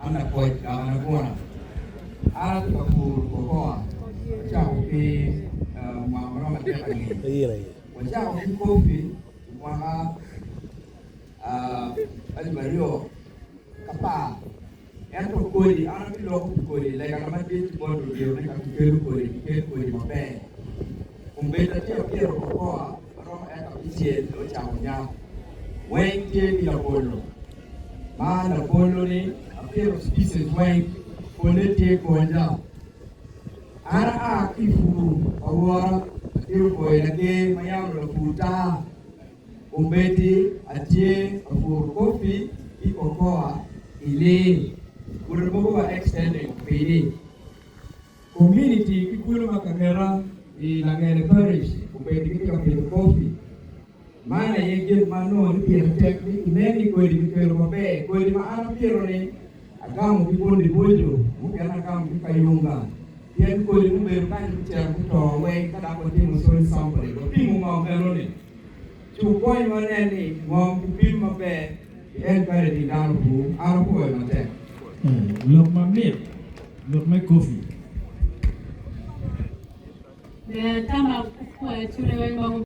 An lapwoc gavana Guna. An atye ka puro cocoa acako ki mwaka maromo adek angec. Wacako ki kopi i mwaka alip 2010 ento kodi an abiloko pi kodi legana madit ki bot ludito ni ka kikelo kodi kikel kodi maber. Kombeddi atye apito cocoa maromo eka abicel dong ocako nyak weng tye ki labolo. Ma labolo ni apito species weng pole tye gonja. An aa ki i pur pa wora atito boyo lager ma yam lapur tar. Kombeddi atye ka puro coffee ki cocoa i lee. Gudo mogo wa extending pidi. Community ki kulu ma ka ngeta i Langene Parish obedo gitye ka pito coffee. Man aye gin ma anongo ni pire tek ni inen ni kodi kikelo maber. Kodi ma an apito-ni agamo ki Bundibugyo, mukene agamo ki Kayunga pien kodi mubedo kany gucito guto weng ka dok watimo soil sampling wapimo ngom enoni ci wukony wanen ni ngom kipim maber i encouraging dano pur. An apwoyo matek. Lok mamit, lok me kofi. Ber tama cule weng ma.